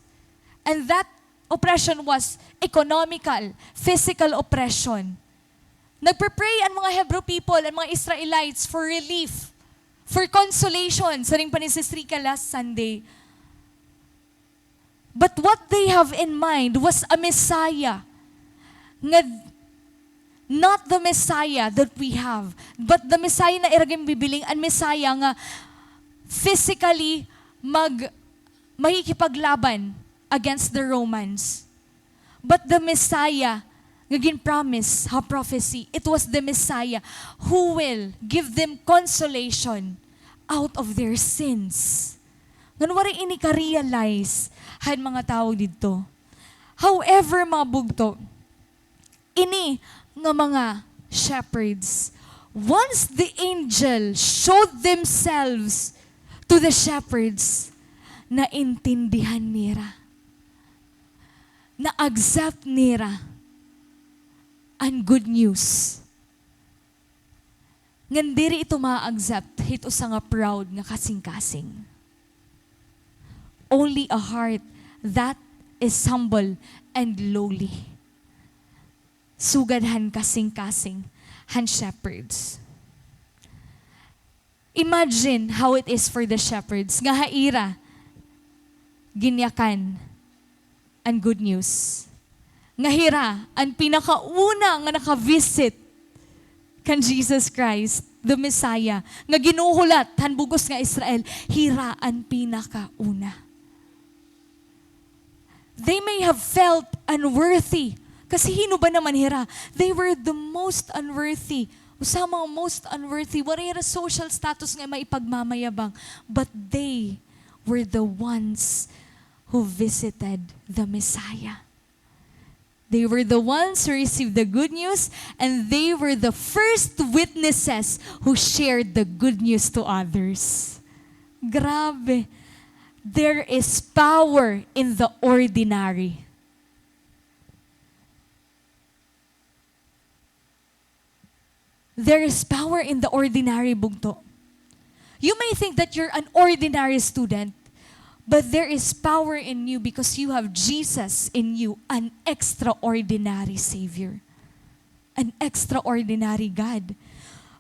And that oppression was economical, physical oppression. Nagpe-pray an mga Hebrew people, an mga Israelites, for relief, for consolation. Siring pa ni Sis Rica last Sunday. But what they have in mind was a Messiah nga not the Messiah that we have, but the Messiah na ira ginbibiling, an Messiah nga physically mag-, makikipaglaban against the Romans. But the Messiah nga gin-promise ha prophecy, it was the Messiah who will give them consolation out of their sins. Ngan waray ini ka-realize han mga tawo didto. However, mga bugto, ini nga mga shepherds, once the angel showed themselves to the shepherds, naintindihan nira, na-accept nira an good news. Ngan diri ito ma-accept hit usa nga proud nga kasingkasing. Only a heart that is humble and lowly. Sugad han kasingkasing han shepherds. Imagine how it is for the shepherds nga ha ira ginyakan an good news. Nga hira an pinakauna nga naka-visit kan Jesus Christ, the Messiah, nga ginhuhulat han bug-os nga Israel, hira an pinakauna. They may have felt unworthy. Kasi hin-o ba naman hira? They were the most unworthy. Usa ha mga most unworthy. Waray hira social status nga maipagmamayabang. But they were the ones who visited the Messiah. They were the ones who received the good news, and they were the first witnesses who shared the good news to others. Grabe. There is power in the ordinary. There is power in the ordinary, bugto. You may think that you're an ordinary student, but there is power in you because you have Jesus in you, an extraordinary Savior, an extraordinary God.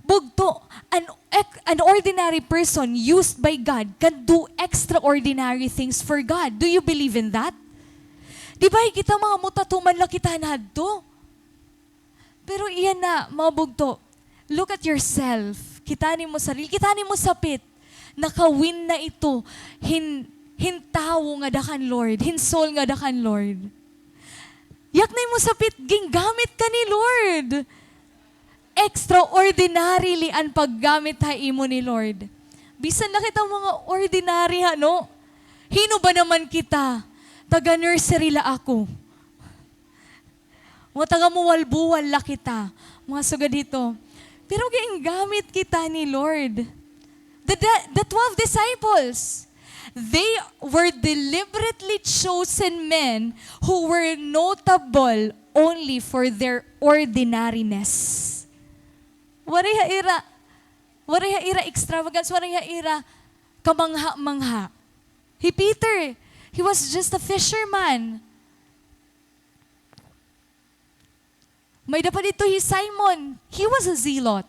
Bugto, an ex-, an ordinary person used by God can do extraordinary things for God. Do you believe in that? Di ba, kita mga mutatuman la kita hadto? Pero iyan na, mga bugto, look at yourself. Kita nimo sarili, kita nimo sapit. Nakawin na ito hin, hin tawo nga da kan Lord, hin soul nga da kan Lord. Yaknay mo sapit, gingamit ka ni Lord. Extraordinarily an paggamit ha imo ni Lord. Bisan la kita mga ordinary ha, no? Hin-o ba naman kita? Taga-nursery la ako. Mga taga-Mualboal la kita, mga sugad hito. Pero gingamit kita ni Lord. The, the, the twelve disciples, they were deliberately chosen men who were notable only for their ordinariness. Waray ha ira, waray ha ira extravagance, waray ha ira kamangha-mangha. Hi Peter, he was just a fisherman. May-ada pa didto hi Simon. He was a zealot.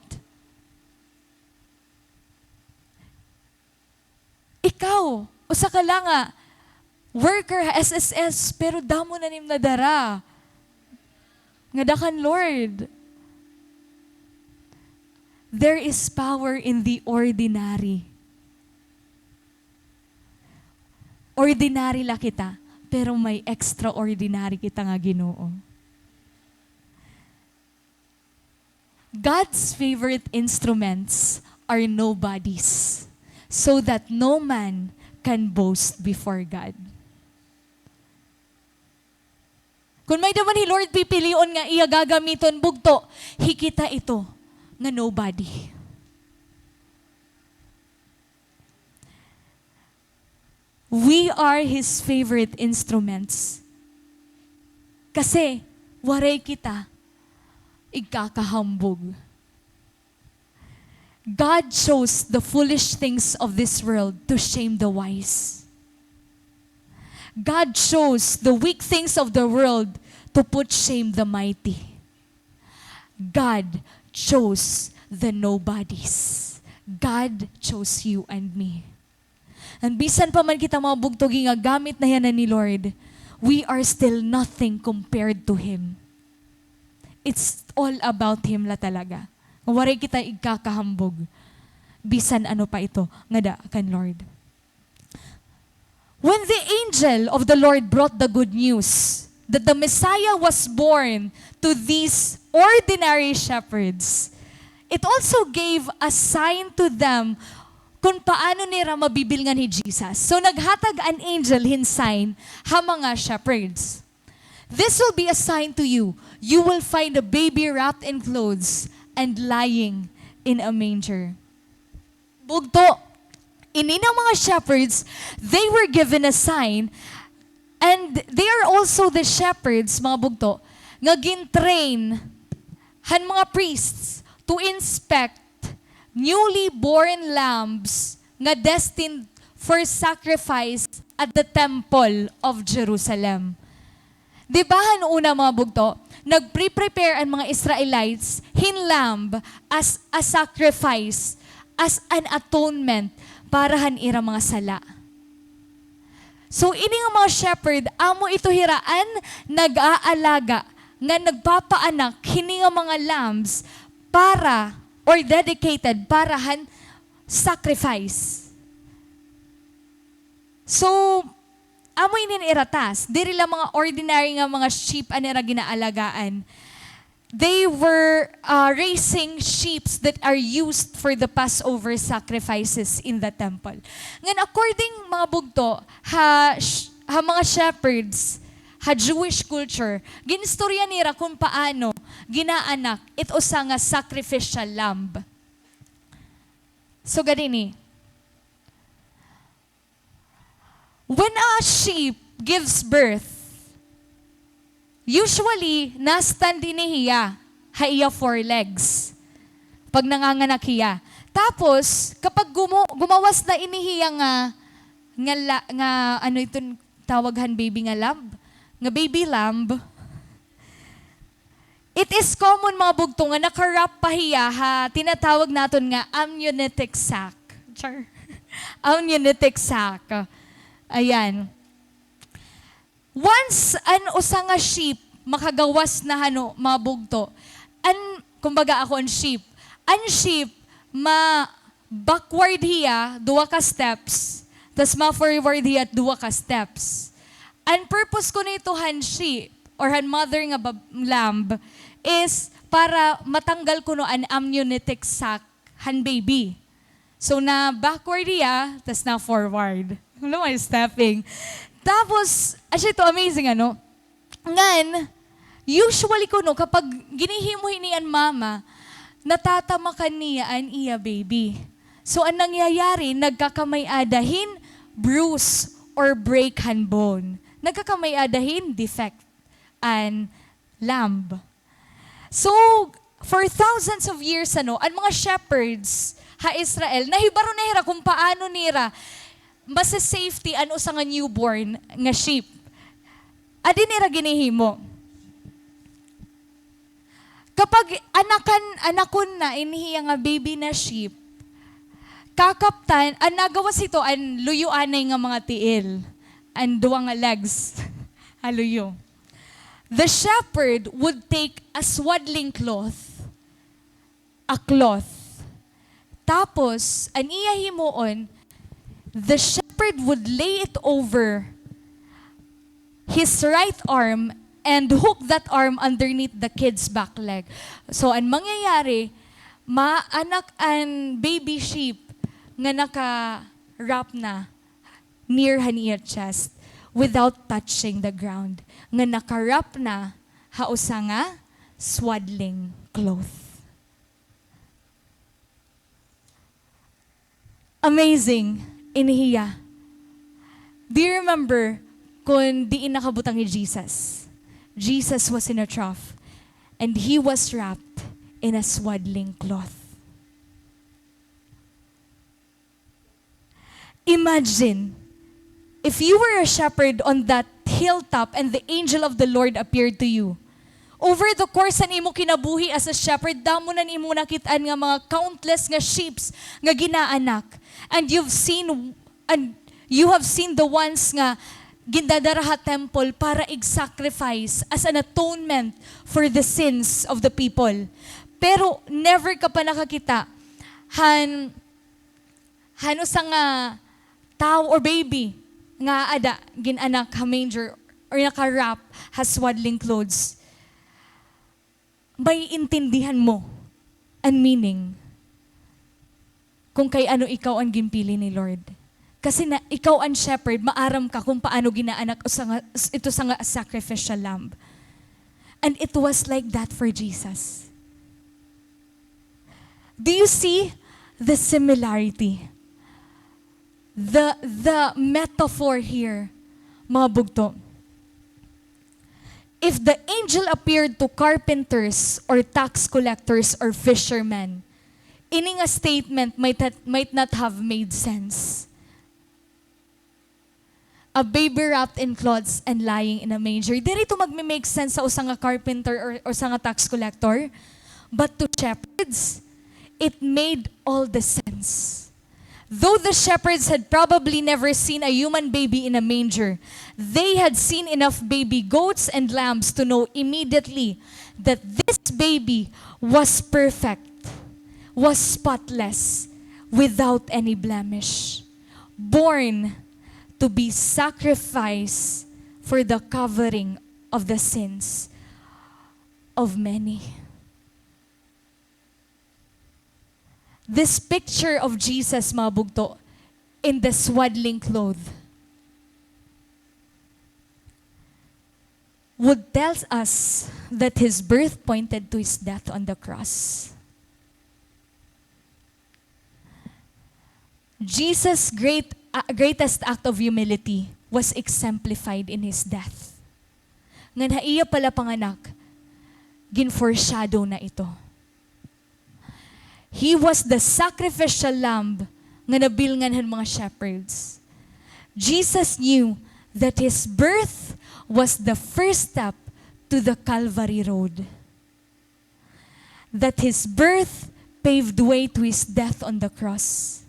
Ikaw, usa ka la nga worker ha S S S, pero damo na nim nadara nga da kan Lord. There is power in the ordinary. Ordinary la kita, pero may extraordinary kita nga Ginoo. God's favorite instruments are nobodies, so that no man can boast before God. Kon may-ada man hi Lord pipilion nga iya gagamiton, bugto, hi kita ito nga nobody. We are His favorite instruments. Kasi waray kita igkakahambog. God chose the foolish things of this world to shame the wise. God chose the weak things of the world to put shame the mighty. God chose the nobodies. God chose you and me. And bisan pa man kita mga bugto, gingagamit na yana ni Lord, we are still nothing compared to Him. It's all about Him la talaga. Nga waray kita igkakahambog. Bisan ano pa ito, nga da kan Lord. When the angel of the Lord brought the good news that the Messiah was born to these ordinary shepherds, it also gave a sign to them kon paano nira mabibilngan hi Jesus. So, naghatag an angel hin sign ha mga shepherds. "This will be a sign to you. You will find a baby wrapped in clothes and lying in a manger." Bugto, ini nga mga shepherds, they were given a sign, and they are also the shepherds, mga bugto, nga gin-train han mga priests to inspect newly born lambs nga destined for sacrifice at the temple of Jerusalem. Di ba han una, mga bugto, nagpre-prepare an mga Israelites hin lamb as a sacrifice, as an atonement para han ira mga sala. So, ini nga mga shepherd, amo ito hira an nag-aalaga nga nagpapaanak hini nga mga lambs para, or dedicated para han sacrifice. So, amo ini an ira task. Diri la mga ordinary nga mga sheep an ira ginaalagaan. They were, uh, raising sheeps that are used for the Passover sacrifices in the temple. Ngan according, mga bugto, ha sh-, ha mga shepherds, ha Jewish culture, ginistorya nira kon paano ginaanak it usa nga sacrificial lamb. So, gad ini. When a sheep gives birth, usually, na-stand ini hiya ha iya four legs pag nanganganak hiya. Tapos, kapag gumu-, gumawas na ini hiya nga, nga la-, nga, ano iton tawag han baby nga lamb? Nga baby lamb. It is common, mga bugto, nga naka-wrap pa hiya ha tinatawag naton nga amniotic sac. Char. Amniotic sac. Ayan. Once an usa nga sheep makagawas na hano, mga bugto, an, kumbaga, ako an sheep. An sheep, ma-backward hiya, duha ka steps, tas ma-forward hiya, duha ka steps. An purpose kuno ito han sheep or han mother nga bab-, lamb is para matanggal kuno an amniotic sac han baby. So, na-backward hiya, tas na-forward. Wala may stepping. Tapos, asya ito, amazing, ano? Ngan, usually kuno, kapag ginihimo hini an mama, natatamakan niya an iya baby. So, an nangyayari, nagkakamay-ada hin bruise or break han bone. Nagkakamay-ada hin defect an lamb. So, for thousands of years, ano, an mga shepherds ha Israel, nahibaro na hira kung paano nira masi-safety an usa nga newborn nga sheep. Adi nira ginihimo. Kapag anakan, anakon na ini hiya nga baby na sheep, kakaptan, an nagawas hito, an luyo anay nga mga tiil, an duha nga legs, ha luyo. The shepherd would take a swaddling cloth, a cloth. Tapos, an iya himuon, the shepherd would lay it over his right arm and hook that arm underneath the kid's back leg. So, an mangyayari, maanak an baby sheep nga naka-wrap na near han iya chest without touching the ground, nga naka-wrap na ha usa nga swaddling cloth. Amazing ini hiya. Do you remember kon diin nakabutang hi Jesus? Jesus was in a trough and he was wrapped in a swaddling cloth. Imagine, if you were a shepherd on that hilltop and the angel of the Lord appeared to you. Over the course han imo kinabuhi as a shepherd, damo na an imo nakit-an nga mga countless nga sheeps nga ginaanak. And you've seen, and you have seen the ones nga gindadara ha temple para ig-sacrifice as an atonement for the sins of the people. Pero never ka pa nakakita han han usa nga tawo or baby nga aada gin-anak ha manger or naka-wrap ha swaddling clothes, maiintindihan mo an meaning kung kay ano ikaw an ginpili ni Lord. Kasi na, ikaw an shepherd, maaram ka kung paano ginaanak usa nga, ito usa nga sacrificial lamb. And it was like that for Jesus. Do you see the similarity? The, the metaphor here, mga bugto. If the angel appeared to carpenters or tax collectors or fishermen, ini nga statement might ha-, might not have made sense. A baby wrapped in cloths and lying in a manger. Diri ito magme-make sense sa usa nga carpenter or, or usa nga tax collector. But to shepherds, it made all the sense. Though the shepherds had probably never seen a human baby in a manger, they had seen enough baby goats and lambs to know immediately that this baby was perfect, was spotless, without any blemish, born to be sacrificed for the covering of the sins of many. This picture of Jesus, mga bugto, in the swaddling cloth. would tell us that his birth pointed to his death on the cross. Jesus' great, ah, greatest act of humility was exemplified in his death. Ngan ha iya pala panganak, gin-foreshadow na ito. He was the sacrificial lamb nga nabilngan han mga shepherds. Jesus knew that his birth was the first step to the Calvary Road. That his birth paved way to his death on the cross.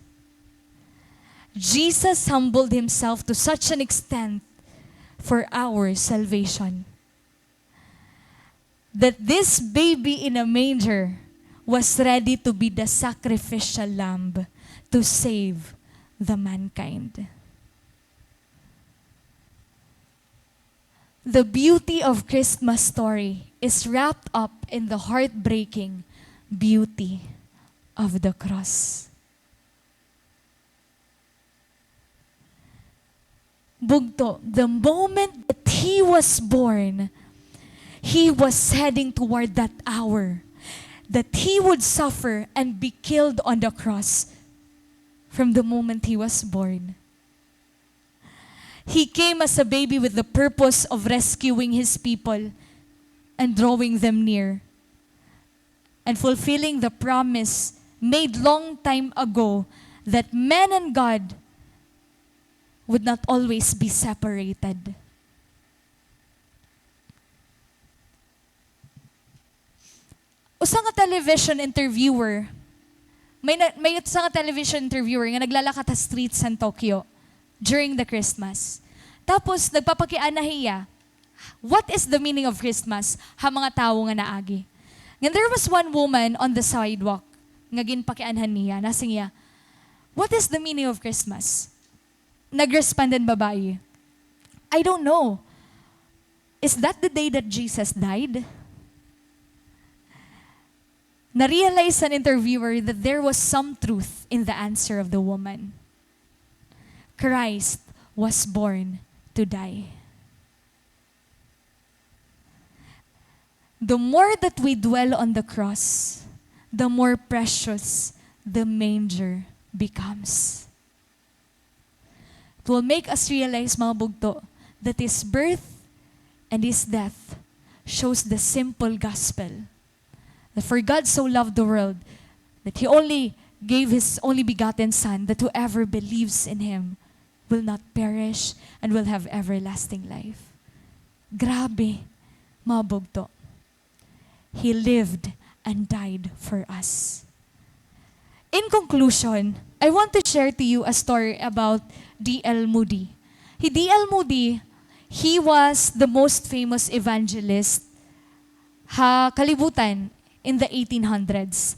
Jesus humbled himself to such an extent for our salvation that this baby in a manger was ready to be the sacrificial lamb to save the mankind. The beauty of Christmas story is wrapped up in the heartbreaking beauty of the cross. Bugto, the moment that he was born, he was heading toward that hour that he would suffer and be killed on the cross from the moment he was born. He came as a baby with the purpose of rescuing his people and drawing them near and fulfilling the promise made long time ago that man and God would not always be separated. Usa nga television interviewer, may na, may usa nga television interviewer nga naglalakat ha streets han Tokyo during the Christmas. Tapos, nagpapakiana hiya, "What is the meaning of Christmas?" ha mga tawo nga naagi. And there was one woman on the sidewalk nga ginpakianhan niya. Nasiring hiya, "What is the meaning of Christmas?" Nag-respond an babayi, "I don't know. Is that the day that Jesus died?" Na-realize han interviewer that there was some truth in the answer of the woman. Christ was born to die. The more that we dwell on the cross, the more precious the manger becomes. It will make us realize, mga bugto, that his birth and his death shows the simple gospel. That for God so loved the world that he only gave his only begotten Son, that whoever believes in him will not perish and will have everlasting life. Grabe, mga bugto. He lived and died for us. In conclusion, I want to share to you a story about D L Moody. Hi D L Moody, he was the most famous evangelist ha kalibutan in the eighteen hundreds.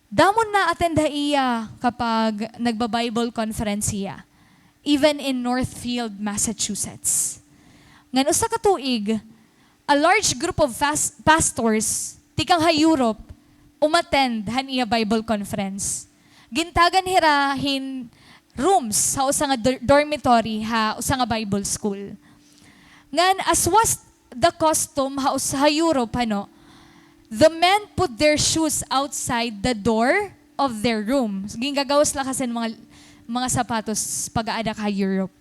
Damo na-attend ha iya kapag nagba-Bible conference hiya, even in Northfield, Massachusetts. Ngan usa ka tuig, a large group of fas-, pastors tikang ha Europe umattend han iya Bible conference. Gintagan hira hin rooms ha usa nga dor-, dormitory ha usa nga Bible school. Ngan as was the custom ha us-, ha Europe, ano, the men put their shoes outside the door of their room. Gingagawas la kasi an mga, mga sapatos pag-aada ka ha Europe.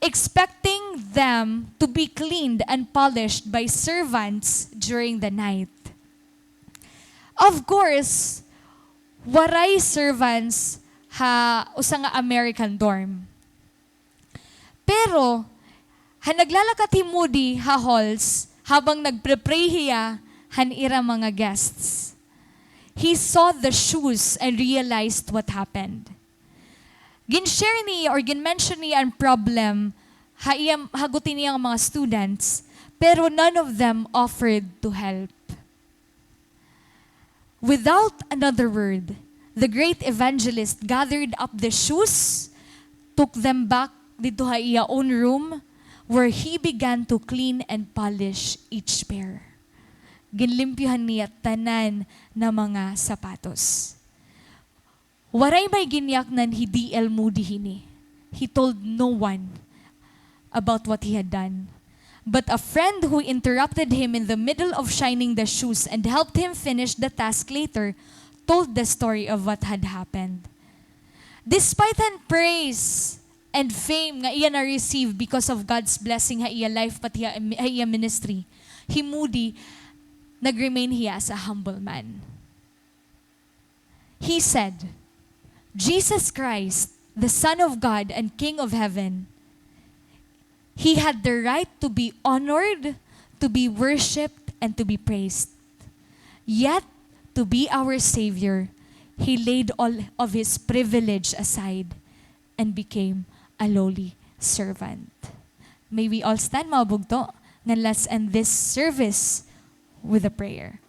Expecting them to be cleaned and polished by servants during the night. Of course, waray servants ha usa nga American dorm. Pero, han naglalakat hi Moody ha halls habang nagpre-pray hiya han ira mga guests, he saw the shoes and realized what happened. Gin-share niya or gin-mention niya an problem ha iya, ha gutiya nga mga students, pero none of them offered to help. Without another word, the great evangelist gathered up the shoes, took them back didto ha iya own room, where he began to clean and polish each pair. Ginlimpyohan niya tanan nga mga sapatos. Waray may ginyaknan hi D L Moody hini. He told no one about what he had done. But a friend who interrupted him in the middle of shining the shoes and helped him finish the task later told the story of what had happened. Despite an praise and fame nga iya na-receive because of God's blessing ha iya life pati ha, ha iya ministry, hi Moody, nag-remain hiya as a humble man. He said, "Jesus Christ, the Son of God and King of Heaven, he had the right to be honored, to be worshipped, and to be praised. Yet, to be our Savior, he laid all of his privilege aside and became a lowly servant." May we all stand, mga bugto, ngan let's end this service with a prayer.